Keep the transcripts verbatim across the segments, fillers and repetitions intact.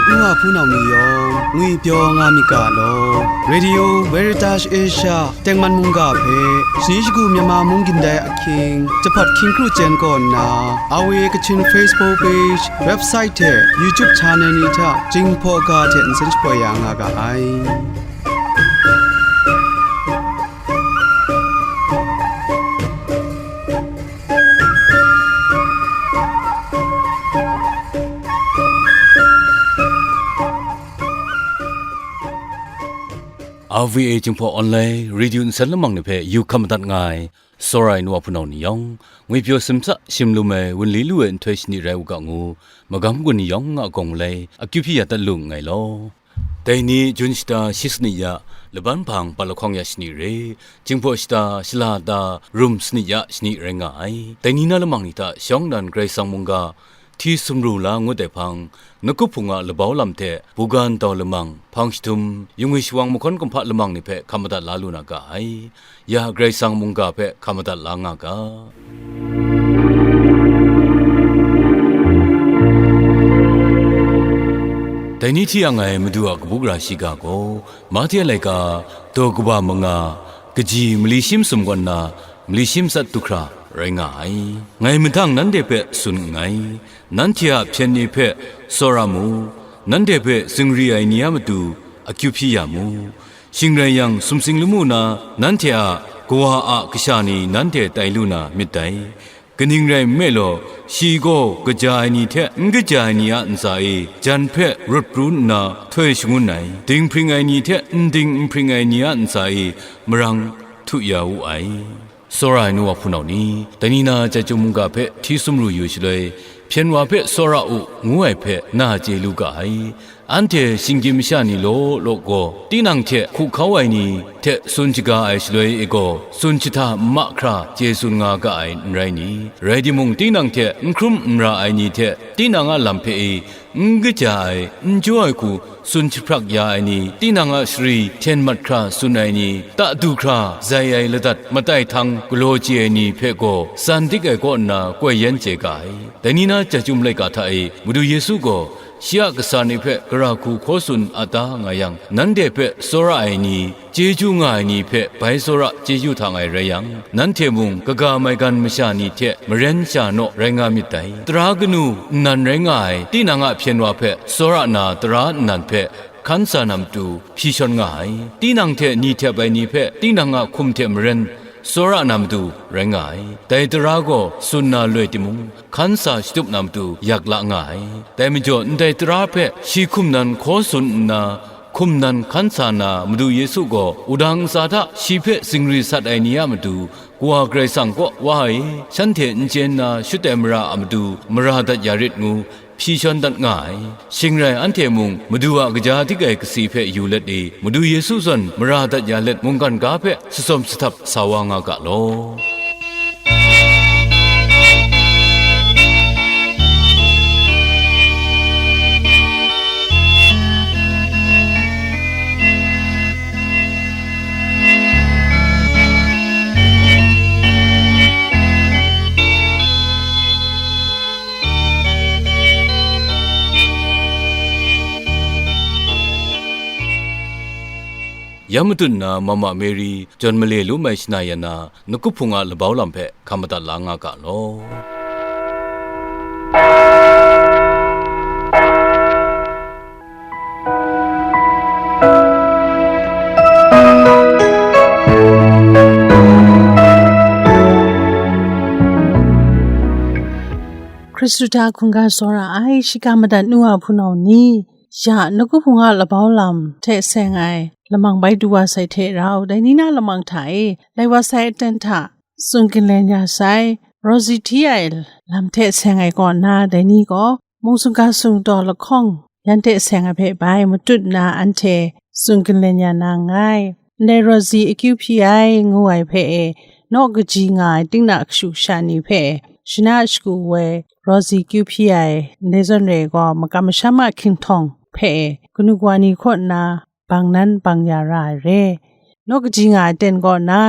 Nwa hpunau ni yawng ngwipyaw nga myit ga law. Radio Veritas Asia tengman mungga hpe shani shagu Myanmar mung gindai ahkying, jahpat hkying kru chyen kaw nna, R V A Kachin Facebook page, website hte YouTube channel ni hta Jinghpaw ga hte nsen shapoi ya nga ga ai. R V A Jinghpaw Online Radio nsen lamang ni hpe yu hkam madat nga ai, tsawra ai nu wa hpunau ni yawng, ngwipyaw simsa shim lum ai wunli lu ai nhtoi shani rai u ga ngu, magam gun ni yawng a gawng malai akyu hpyi ya dat lu nngai law. Dai ni Jun shata shi sanit ya, laban hpang pat lahkawng ya shani re, Jinghpaw shata shala ta rum sanit ya shani rai nga ai. Dai ni na lamang ni hta shawng nnan Karai Kasang mungga, hti sumru la ngut ai hpang, Nakup Hpung a labau lam hte, bugan dau lamang, hpang jahtum, yungwi shawang mahkawn kumhpa lamang ni hpe hkam madat la lu na ga ai. Ya Karai Kasang mungga hpe hkam madat la nga ga. Dai ni hti yang ai Madu a kabu gara shiga gaw, Mahte a laika, daw kaba manga, kaji mali shi masum kaw nna, mali shi matsat du hkra rai nga ai. Ngai mahtang nanhte hpe tsun nngai, nanhte a hpyen ni hpe tsawra mu, nanhte hpe zingri ai ni a matu akyu hpyi ya mu. Shing rai yang, sumsing lamu na nanhte a kawa a kasha ni nanhte tai lu na myit dai. Kaning rai nme law, shi gaw kaja ai ni hte n kaja ai ni a ntsa e jan hpe rut pru nna htoi shangun ai, dinghpring ai ni hte n ding n hpring ai ni a ntsa e marang htu ya wu ai. Tsawra ai nu wa hpunau ni, dai ni na chyum mungga hpe hti sumru yu shaloi, hpyen wa hpe tsawra u, ngu ai hpe na chye lu ga ai. Anhte shinggyim masha ni law law gaw, tinang hte hku hkau ai ni hte tsun shaga ai shaloi e gaw, tsun jahta n mahkra chye tsun nga ga ai, n rai ni? Rai timung, tinang hte n hkrum n ra ai ni hte tinang a lam hpe e n kaja ai, n jaw ai hku tsun jahprak ya ai ni, tinang a shari hten mat hkra tsun ai ni, ta du hkra zai ai ladat matai htang galaw chye ai ni hpe gaw, san dik ai kaw nna koi yan chye ga ai. Dai ni na chyum laika hta e Madu Yesu gaw, shi a kasa ni hpe gara hku hkaw tsun a ta nga yang, nanhte hpe tsawra ai ni, chyeju nga ai ni hpe bai tsawra chyeju htang ai rai yang, nanhte mung kaga maigan masha ni hte maren sha naw rai nga myit dai. Tara kanu nnan rai nga ai tinang a hpyen wa hpe tsawra na tara nnan hpe hkan sa na matu hpyi shawn nga ai. Tinang hte ni htep ai ni hpe tinang a hkum hte maren tsawra na matu rai nga ai. Dai tara gaw tsun na loi timung, hkan sa shatup na matu yak la nga ai. Dai majaw, ndai tara hpe shi hkum nan hkaw tsun nna, hkum nan hkan sa na Madu Yesu gaw, wudang ntsa hta shi hpe zingri sat ai ni a matu, Kawa Karai Kasang kaw wa e, shanhte n chye nna shut ai mara a matu mara dat ya rit ngu, hpyi shawn dat nga ai. Shing rai anhte mung Madu a kaja dik ai kasi hpe yu let e, Madu Yesu zawn mara dat ya let mungkan ga hpe shatsawm shahtap sa wa nga ga law. Ya matut nna Mama Mary, jawn male lum ai shana yan na, Nakup Hpung a labau lam hpe hkam madat la nga ga law. Hkristu hta hkungga tsawra ai, shiga madat nu a hpunau ni, ya Nakup Hpung a labau lam hte seng ai lamang bai du wa sai hte rau, dai ni na lamang hta e lai wa sai aten hta tsun ginlen ya sai, Rosie hti ai lam hte seng ai kaw na, dai ni gaw mung sung ga sung daw lahkawng yan hte seng ai hpe bai matut nna anhte tsun ginlen ya na nngai. Ndai Rosie akyu hpyi ai ngu ai hpe e, naw kaji nga ai, tinang a kashu kasha ni hpe e, shana shagu woi Rosie akyu hpyi ai, ndai zawn re ai gaw, makam masham a hkinghtawn hpe e, kanu kawa ni kaw nna bang nan bang ya ra ai re. Naw kaji nga ai aten kaw na,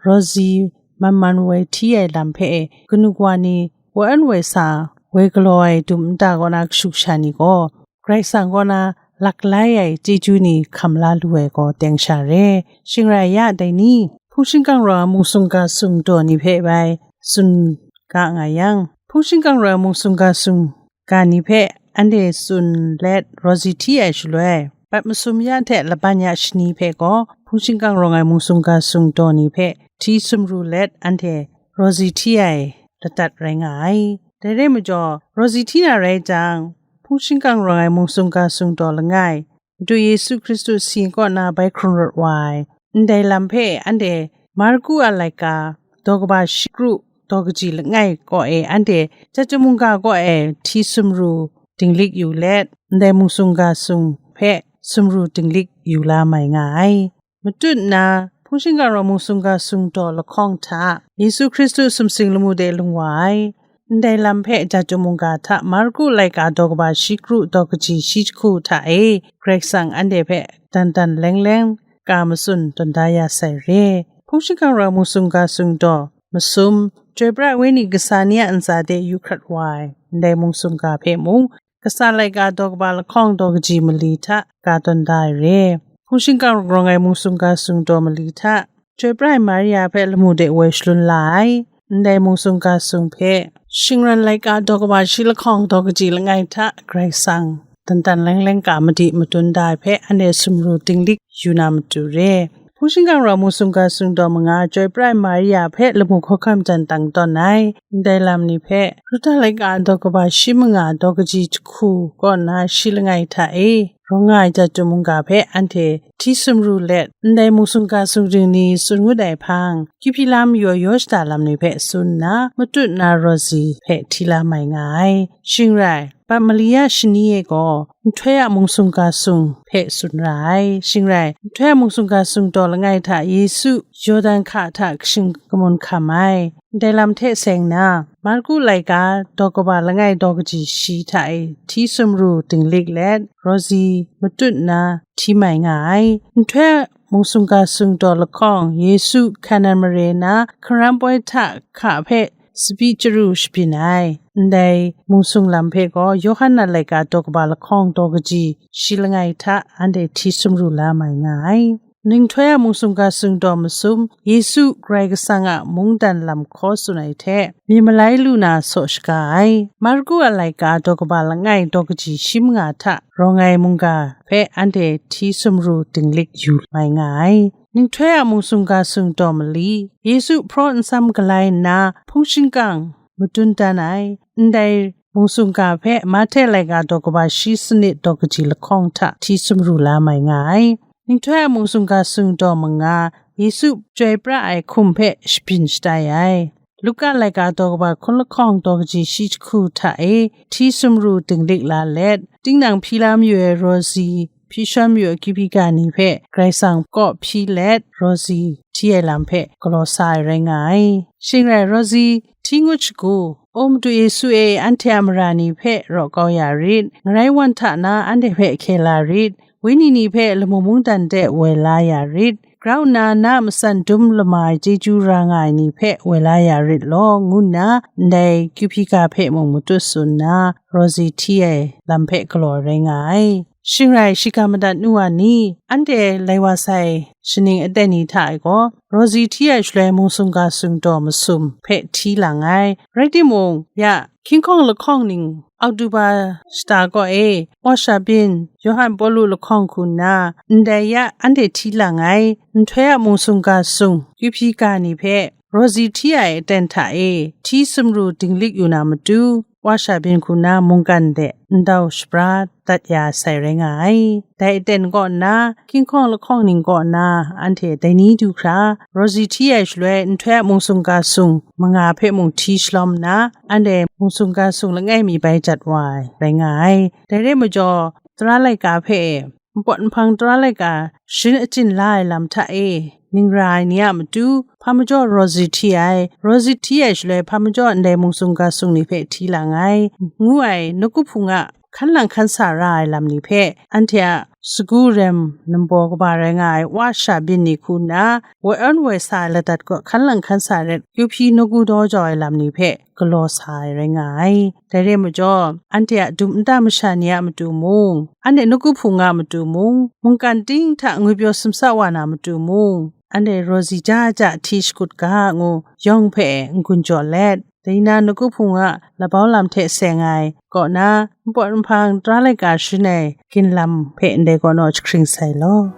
Rosie man man woi hti ai lam hpe e, kanu kawa ni woi an woi sa, woi galaw ai dum nta kaw na kashu kasha ni gaw, Karai Kasang kaw na laklai ai chyeju ni hkam la lu ai gaw teng sha re. Shing rai ya, dai ni, hpung shingkang rawng ai mung sung ga sung daw ni hpe bai tsun ga nga yang, hpung shingkang rawng ai mung sung ga sung ga ni hpe anhte tsun let rawzi hti ai shaloi, bat masum ya hte laban ya shani hpe gaw hpung shingkang rawng ai mung sung ga sung daw ni hpe hti sumru let anhte rawzi hti ai ladat rai nga ai. Dai rai majaw, rawzi hti na rai jang, hpung shingkang rawng ai mung sung ga sung daw langai, Madu Yesu Hkristu si kaw na bai hkrung rawt wa ai ndai lam hpe anhte Marku a laika daw kaba shi kru daw kaji langai kaw e anhte Jahtum mungga kaw e hti sumru dinglik yu let, ndai mung sung ga sung hpe sumru dinglik yu la mai nga ai. Matut nna, hpung shingkang rawng mung sung ga sung daw lahkawng hta, Yesu Hkristu sumsing lamu de lung wa ai. Ndai lam hpe Jahtum mungga hta Marku laika daw kaba shi kru daw kaji shi jahku hta e, Karai Kasang anhte hpe dan dan leng leng ka matsun tawn da ya sai re. Hpung shingkang rawng mung sung ga sung daw masum, Chyoi pra ai Wenyi kasa ni a ntsa de yu hkrat wa ai ndai mung sung ga hpe mung, kasa laika daw kaba lahkawng daw kaji mali hta ka tawn da ai re. Hpung shingkang rawng ai mung sung ga sung daw mali hta, Chyoi pra ai Maria hpe lamu de woi shalun la ai, ndai mung sung ga sung hpe, shingran laika daw kaba shi lahkawng daw kaji langai hta Karai Kasang dan dan leng leng ka madi madun da ai hpe anhte sumru dinglik yu na matu re. Hpung shingkang rawng mung sung ga sung daw manga, Chyoi pra ai Maria hpe lamu hkawhkam jan tang tawn ai, ndai lam ni hpe, Ruta laika daw kaba shi manga daw kaji jahku kaw na shi langai hta e, rawng nga ai Jahtum mungga hpe anhte hti sumru let, ndai mung sung ga sung ring ni tsun ngut ai hpang, kyu hpyi la mayu ai yaw shada lam ni hpe tsun nna, matut na rawzi hpe hti la mai nga ai. Shing rai, bat mali ya shani e gaw, nhtoi a mung sung ga sung hpe tsun ra ai. Shing rai, nhtoi a mung sung ga sung daw langai hta Yesu Yawdan hka hta kashin kamun hkam ai. Ndai lam hte seng nna, Marku laika daw kaba langai daw kaji shi hta e hti sumru dinglik let, rawzi matut nna hti mai nga ai. Nhtoi a mung sung ga sung daw lahkawng, Yesu Hkanan mare na hkaran poi hta hka hpe tsabyi chyaru shabyin ai. Ndai mung sung lam hpe gaw, Yawhan a laika daw kaba lahkawng daw kaji shi langai hta anhte hti sumru la mai nga ai. Nhtoi a mung sung ga sung daw masum, Yesu Karai Kasang a mungdan lam hkaw tsun ai hte, myi malai lu na saw shaga ai. Marku a laika daw kaba langai daw kaji shi manga hta rawng ai mungga hpe anhte hti sumru dinglik yu mai nga ai. Nhtoi a mung sung ga sung daw mali, Yesu hpraw nsam galai nna, hpung shingkang madun dan ai. Ndai mung sung ga hpe Mahte laika daw kaba shi sanit daw kaji lahkawng hta hti sumru la mai nga ai. Nhtoi a mung sung ga sung daw manga, Yesu chyoi pra ai hkum hpe shabyin shatai ai. Luka laika daw kaba hkun lahkawng daw kaji shi jahku hta e hti sumru dinglik la let, tinang hpyi la mayu ai rawzi, hpyi shawn mayu ai kyu hpyi ga ni hpe Karai Kasang kaw hpyi let, rawzi hti ai lam hpe galaw sa ai rai nga ai. Shing rai, rawzi hti ngut shagu, O Madu Yesu e, anhte a mara ni hpe raw kau ya rit, ngarai wan hta na anhte hpe hkye la rit, wenyi ni hpe lamu mungdan de woi la ya rit, grau nna na a matsan dum lama ai chyeju ra nga ai ni hpe woi la ya rit law, ngu nna ndai kyu hpyi ga hpe mung matut tsun nna, rawzi hti ai lam hpe galaw rai nga ai. Shing rai, shiga madat nu wa ni, anhte lai wa sai shaning aten ni hta e gaw, rawzi hti ai shaloi mung sung ga sung daw masum hpe hti lang ai. Rai timung, ya, hkying hkawng lahkawng ning Oktoba shata kaw e, Wa Shabin, Yawhan Pawlu lahkawng hku nna, ndai ya anhte hti lang ai, nhtoi a mung sung ga sung, kyu hpyi ga ni hpe, rawzi hti ai aten hta e, hti sumru dinglik yu na matu, Wa Shabin hku na mungkan de ndau shabra dat ya sai rai nga ai. Dai aten kaw nna, hkying hkawng lahkawng ning kaw nna, anhte dai ni du hkra, rawzi hti ai shaloi, nhtoi a mung sung ga sung manga hpe mung hti shalawm nna, anhte mung sung ga sung langai mi bai jat wa ai rai nga ai. Dai rai majaw, tara laika hpe e, npawt nhpang tara laika sharin achyin la ai lam hta e, ning ra ai ni a matu, hpa majaw rawzi hti ai, rawzi hti ai shaloi hpa majaw ndai mung sung ga sung ni hpe hti lang ai, ngu ai, nawku hpung a hkan lang hkan sa ra ai lam ni hpe, anhte a sagu rem nambaw kaba rai nga ai wa sha byin ni hku nna, woi awn woi sa ai ladat kaw hkan lang hkan sa ret, kyu hpyi nawku daw jau ai lam ni hpe galaw sa ai rai nga ai. Dai re ai majaw, anhte a dum nta masha ni a matu mung, anhte nawku hpung a matu mung, mungkan ting hta ngwipyaw sumsa wa na matu mung, anhte raw si ja ja hti shakut ga ngu yawng hpe n-gun jaw let, dai na nawku hpung a labau lam hte seng ai kaw na npawt nhpang tara laika sharin ai ginlam hpe ndai kaw naw jahkring sai law.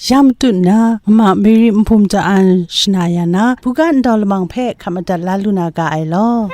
Ya matut nna, mama Mary nbum ja an shana ya na, buga ndau lamang hpe hkap madat la lu na ga ai law.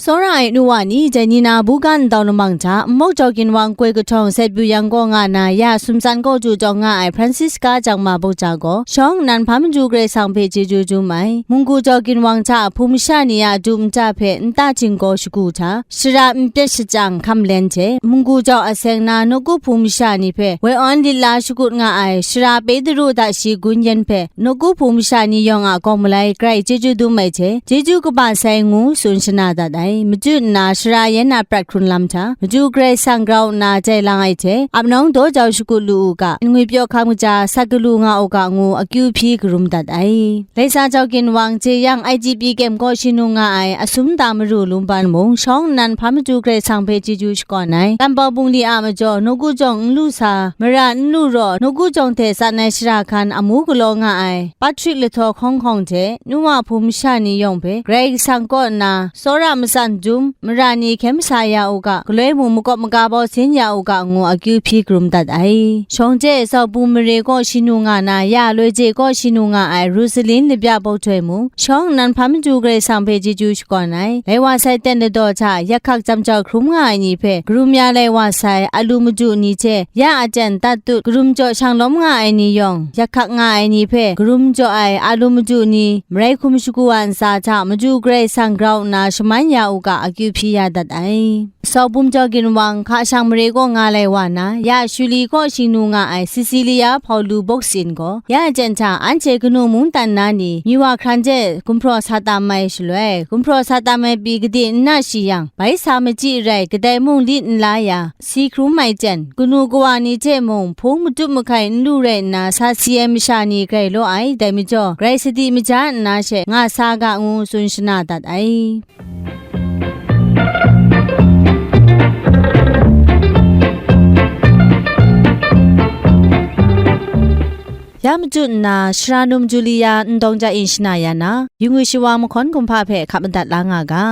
Tsawra ai nu wa ni, dai ni na buga ndau lamang hta, nmawk jau ginwang koi kahtawng set byu yang gaw nga na, ya sumtsan kaw du tawng nga ai Francisca Jangma Bokja gaw, shawng nnan hpa maju Karai Kasang hpe chyeju dum ai. Munggu jau ginwang hta hpung masha ni a dum nta hpe nta htinggaw shagu hta, shara n pyat shachyang hkam len hte, munggu jau aseng na nawku hpung masha ni hpe woi awn lit la shakut nga ai, shara Petru hta shi gun yen hpe, nawku hpung masha ni yawng a kawng malai grai chyeju dum ai hte, chyeju kaba sai ngu tsun shana dat ai. Machyu nna shara yan a prat hkrun lam hta, machyu Karai Kasang grau nna jai lang ai hte, ap nawng daw jau shakut lu u ga, ngwipyaw hkam kaja sat galu nga u ga ngu akyu hpyi karum dat ai. Laisa jau ginwang, jeyang I G P kyem kaw shanu nga ai, asum da maru lumban mung, shawng nnan hpa maju Karai Kasang hpe chyeju shakawn ai. Tambau bungli a majaw, nawku jawng n lu sa, mara n lu raw, nawku jawng hte tsan ai shara hkan amu galaw nga ai, Patrick Lahtaw Hkawng Hkawng hte, nu wa hpung masha ni yawng hpe, Karai Kasang kaw nna, tsawra matsan dum, mara ni hkyen masa ya u ga, galoi mung makawp maga bau sin ya u ga, ngu akyu hpyi karum dat ai. Shawng hte Zaubung mare kaw shanu nga na, ya loi je kaw shanu nga ai, Rosalin Labya Bawhtoi mung, shawng nnan hpa maju Karai Kasang hpe chyeju shakawn ai. Lai wa sai ten ladaw hta, yak hkak jam jau hkrum nga ai ni hpe, karum ya lai wa sai, a lu madu ni hte, ya aten tat tut, karum jaw shang lawm nga ai ni yawng, yak hkak nga ai ni hpe, karum jaw ai, a lu madu ni, marai hkum shagu wa ntsa hta, maju Karai Kasang grau nna shaman ya u ga, akyu hpyi ya dat ai. Zaubung jau ginwang, hka shang mare kaw nga lai wa na, ya Shuli kaw shingnu nga ai Cecilia Hpaulu Boksin gaw, ya jen hta anhte kanu mungdan na ni, myi wa hkran hte gumhpraw sa tam ai shaloi, gumhpraw sa tam ai pyi gade n na shi yang, bai sa machyi rai kadai mung lit n la ya, si hkrum ai jen, kanu kawa ni hte mung hpung matup mahkai n lu rai nna, sa si ai masha ni grai law ai, dai majaw, grai sadi maja nna she nga sa ga ngu tsun shana dat ai. Ya machyu nna, Shara Num Julia Ndawng Ja In shana ya na, yu ngwi shawa mahkawn kumhpa hpe hkap madat la nga ga.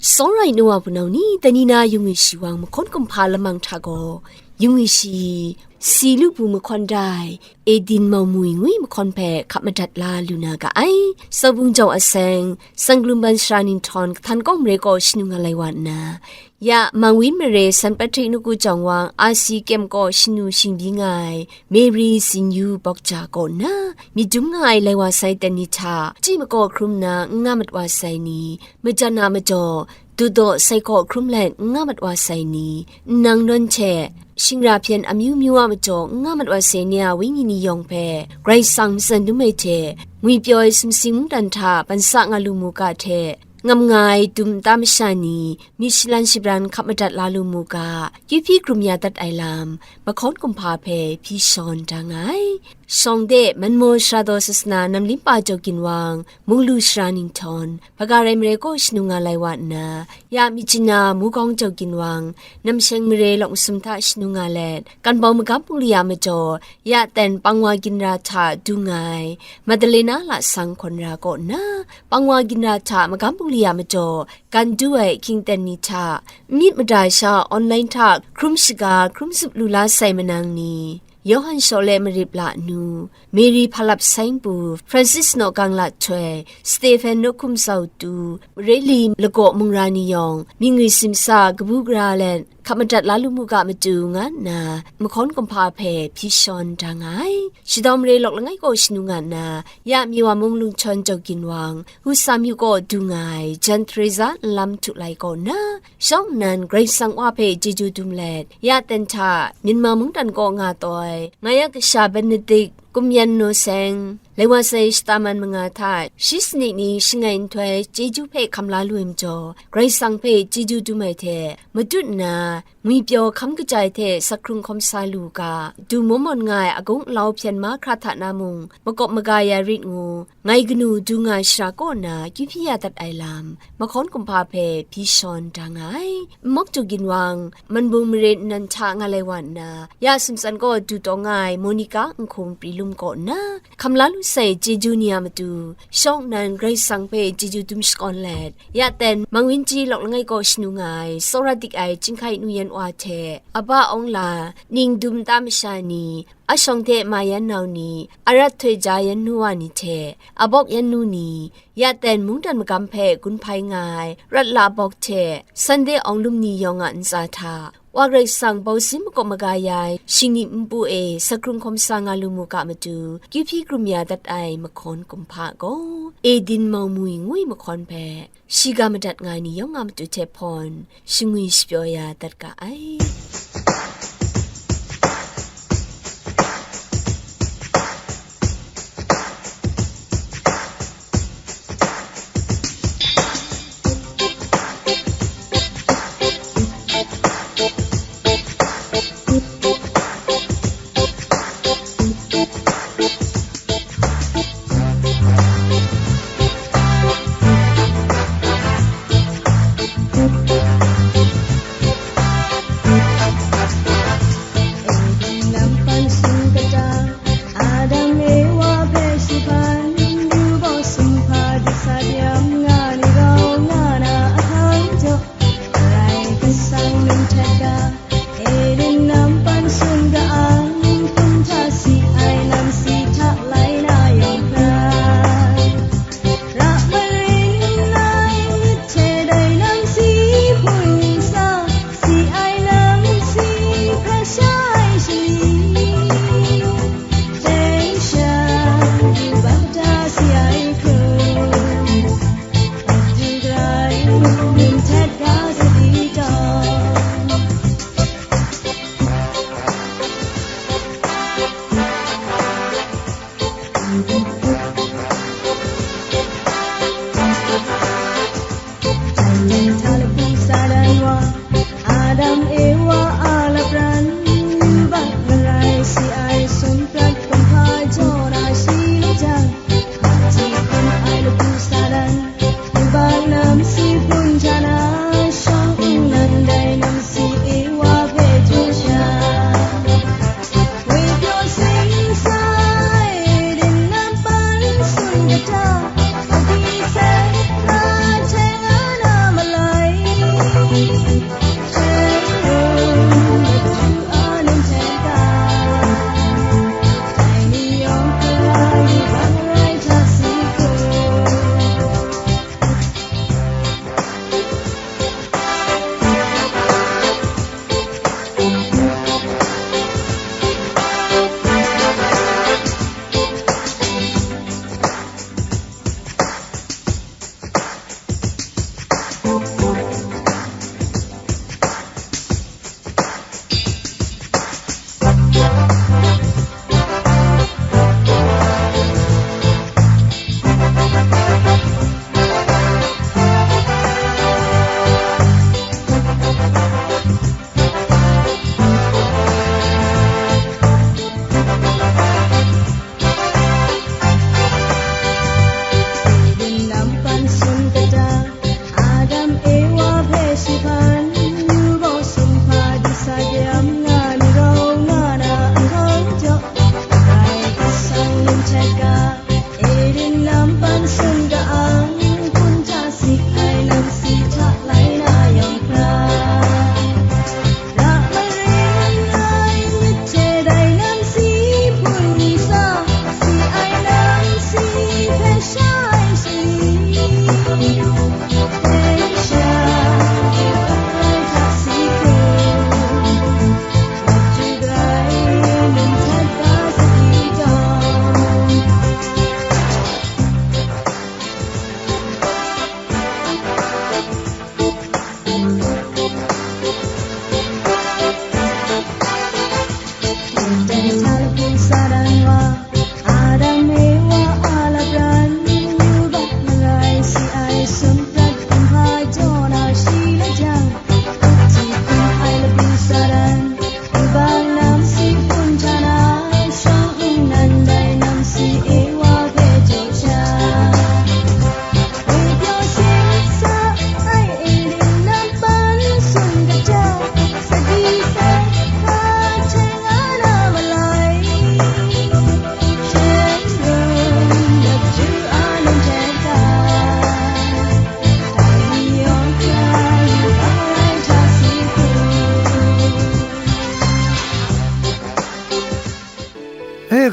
Tsawra ai nu wa hpunau ni, dai ni na yu ngwi shi wang mahkawn kumhpa lamang hta gaw, yu ngwi shi si lu bu mahkawn da ai, Edin Mau Mui ngwi mahkawn hpe hkap madat la lu na ga ai. Zaubung jau aseng, Sanglum ban Shara Ninghtawn, kahtan kawng mare kaw shanu nga lai wa nna, ya Mangwin mare San Patrick Nawku Jawng Wang, R C kyem kaw shanu shingbyi nga ai, Mary Sin Yu Bawkja kaw nna, myit dum nga ai lai wa sai ten ni hta, chyi makaw hkrum nna n nga mat wa sai ni, majan a majaw, dudaw sai kaw hkrum let n nga mat wa sai ni, nnang nawn hte, shingra hpyen amyu myu a majaw n nga mat wa sai ni a wenyi ni yawng hpe, Karai Kasang matsan dum ai hte, ngwipyaw ai sumsing mungdan hta ban sa nga lu mu ga hte, ngam nga ai dum nta masha ni, myit shalan shabran hkap madat la lu mu ga, kyu hpyi hkrum ya dat ai lam, mahkawn kumhpa hpe hpyi shawn da nga ai. Shawng de, Manmaw Sara Daw Sasana Namlimpa Jau Ginwang, Munglu Shara Ninghtawn, Hpaga Rai Mare kaw shanu nga lai wa nna, ya Myitkyina Mugawng Jau Ginwang, Namsheng Mare Lawk Masum hta shanu nga let, Kanbau Magam Bungli a majaw, ya ten Pangwa Ginra hta dung ai, Madalena Lasang Hkawn Ra kaw nna, Pangwa Ginra hta Magam Bungli a majaw, gan du ai hkying ten ni hta, myit mada sha online hta hkrum shaga hkrum zup lu la sai manang ni, Yawhan Shawle Marip La Nu, Mary Hpalap Saingpu, Francis Naw Gang Lat Htoi, Stephen Nawhkum Zau Tu, Reli Lagaw Mungra ni yawng, mying ri simsa kabu gara let, hkap madat la lu mu ga matu, nga nna, mahkawn kumhpa hpe hpyi shawn da nga ai. Shadaw mare lawk langai kaw shanu nga nna, ya Miwa Mung Lungchawn Jaw Ginwang, Husa myu kaw du nga ai, Jan Theresa Nlam Htu Lai kaw nna, shawng nnan Karai Kasang Wa hpe chyeju dum let, ya ten hta Myanmar mungdan kaw nga taw ai, nga ya kasha Benedict Kum Yan No Seng, lai wa sai shata man manga hta shi sanit ni shangai nhtoi chyeju hpe hkam la lu ai majaw, Karai Kasang hpe chyeju dum ai hte matut nna, ngwipyaw hkam kajai hte sakhkrung hkawm sa lu u ga, du mawn mawn nga ai agung alau hpyen mahkra hta na mung, makawp maga ya rit ngu, ngai kanu du nga ai shara kaw na akyu hpyi ya dat ai lam, mahkawn kumhpa hpe hpyi shawn da nga ai. Nmawk Jaw Ginwang, Manbung mare nnan hta nga lai wa nna, ya sumtsan kaw du taw nga ai Monica Nhkum Pri Lum kaw nna, hkam la lu sai chyeju ni a matu, shawng nnan Karai Kasang hpe chyeju dum shakawn let, ya ten Mang Winji lawk langai kaw shanu nga ai, tsawra dik ai Chyinghkai Nu Yan Wa hte, Aba Awng La, Ning Dum Nta Masha ni, Ashawng hte Ma Yan Nau ni, Arat Htoi Ja Yan Nu Wa ni hte, Abawk Yan Nu ni, ya ten mungdan magam hpe gun hpai nga ai, Rat La Bawk hte, Sunday Awng Lum ni yawng a ntsa hta, Wa Karai Kasang bausin makawp maga ya ai, shingni npu e sakrung hkawm sa nga lu mu ga matu, kyu hpyi krum ya dat ai mahkawn kumhpa gaw, Edin Mau Mui ngu ai mahkawn hpe, shiga madat nga ai ni yawng a matu hte hpawn, shangwi shapyaw ya dat ga ai.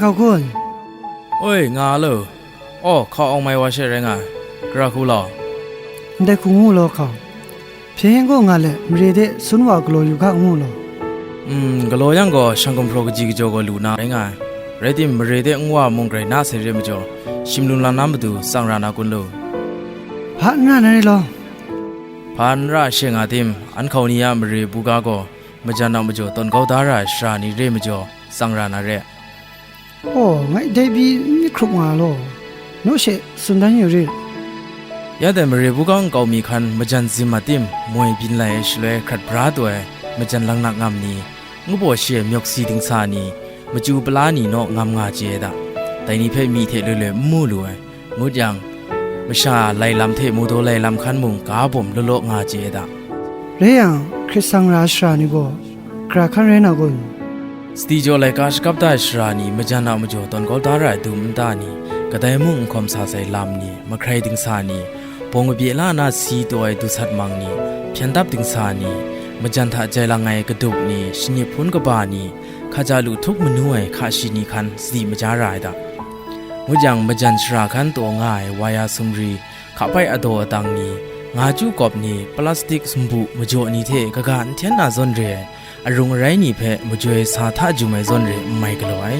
Hkau kun? Oi, nga lo. Aw, hkau awng mai wa she rai nga ai. Gara hku law? Ndai hku ngu law hkau. Hpyen gaw nga let, mare de sun wa galaw yu ga ngu law? Mm, galaw yang gaw, shang gumhpraw kaji kajaw gaw lu na rai nga ai. Rai tim, mare de nwa mung grai na sai re majaw, shim lum lam na matu tsang ra na kun lo? Hpa n ra na re law? Hpa n ra she nga tim, an hkau ni a mare buga gaw, majan a majaw tawn kau da ra ai sara ni re majaw, tsang ra na re. Aw, ngai dai pyi n myit hkrup nga law, naw she tsun dan yu rit. Ya dai mare buga nkau mi hkan majan zim a tim, moi byin lai ai shaloi hkrat bra taw ai majan laknak ngam ni, ngu baw shi ai myawk si dingsa ni, machyu pala ni naw ngam nga chye ai da. Dai ni hpe myi hte loi loi n mu lu ai. Ngut yang, masha lai lam hte mu daw lai lam hkan mung ga bawm law law nga chye ai da. Rai yang, hkrit sang ra ai sara ni gaw, gara hkan rai na kun? Sadi jaw laika shakap da ai sara ni majan a majaw tawn kau da ra ai dum nta ni, kadai mung n hkawm sa sai lam ni, mahkrai dingsa ni, bawng kabye la na si taw ai dusat mang ni, hpyen dap dingsa ni, majan hta jai lang ai kadup ni, shanip hpun kaba ni, hkaja lu htup manu ai hka shi ni hkan sadi maja ra ai da. Ngut yang, majan shara hkan taw nga ai waya sumri, hkapai adaw adang ni, nga chyu kawp ni, plastik sumbu majaw ni hte kaga n hten na zawn re ai, arung arai ni hpe majoi sa hta jum ai zawn re n mai galaw ai.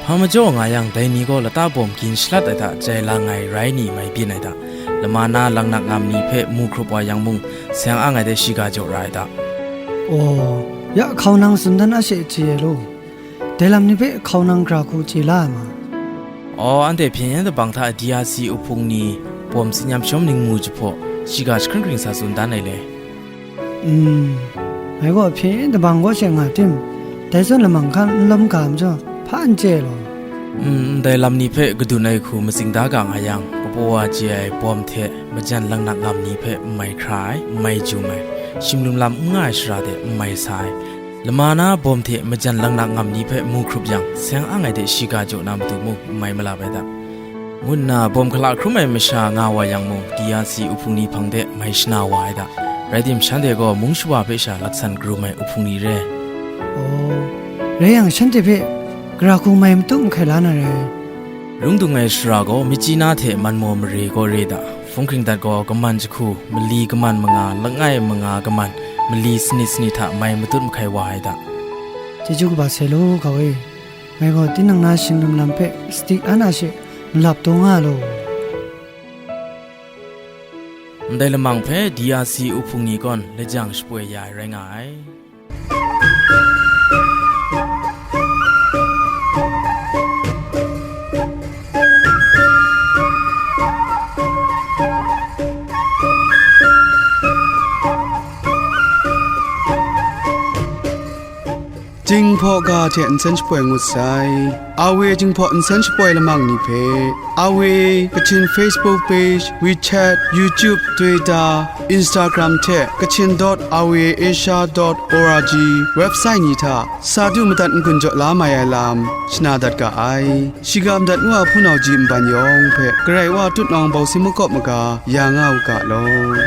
Hpa majaw nga yang, dai ni gaw lata bawm gin shalat ai hta jai lang ai rai ni mai byin ai da. Lama na laknak ngam ni hpe mu hkrup wa yang mung, seng ang ai de shiga jaw ra ai da. Aw, ya hkau nang tsun dan a she chye ai law? Dai lam ni hpe hkau nang gara hku chye la ai ma? Aw, anhte hpyen yen dabang hta D R C uhpung ni bawm tsin yam shawm ning mu jahpaw, shiga jahkring hkring sa tsun dan ai le? Mm, ngai gaw hpyen yen dabang kaw she nga tim, dai zawn lamang hkan n lawm ga majaw, hpa n chye ai law? Mm, ndai lam ni hpe kadun ai hku matsing da ga nga yang, kapaw wa chye ai bawm hte majan laknak ngam ni hpe n mai hkra ai, n mai jum ai, shim lum lam n nga ai shara de n mai sa ai, lama na bawm hte majan laknak ngam ni hpe mu hkrup yang, seng ang ai de shiga jaw na matu mung n mai malap ai da, ngu nna bawm hkala hkrum ai masha nga wa yang mung, D R C uhpung ni hpang de mai shana wa ai da. Rai tim, shanhte gaw mung shawa hpe sha laksan karum ai uhpung ni re. Aw, rai yang, shanhte hpe gara hku mai matu mahkai la na rai. Rung dung ai shara gaw, Myitkyina hte Manmaw mare kaw re da. Hpung hkring dat gaw, kaman jahku, mali kaman manga, langai manga kaman, mali sanit sanit hta mai matut mahkai wa ai da. Chyeju kaba sai law, hkau e. Ngai gaw tinang na shing lum lam hpe sadi an a she malap taw nga law. Ndai lamang hpe D R C uhpung ni kawn lajang shapoi ya ai rai nga ai. Jinghpaw ga hte nsen shapoi ngut sai. A W Jinghpaw nsen shapoi lamang ni hpe, A W Kachin Facebook page, WeChat, YouTube, Twitter, Instagram hte Kachin dot R V A Asia dot O R G website ni hta sa du madat n-gun jaw la mai ai lam shana dat ga ai. Shiga madat ngu a hpunau ji nban yawng hpe Karai Wa tutnawng bawsing makawp maga ya nga u ga law.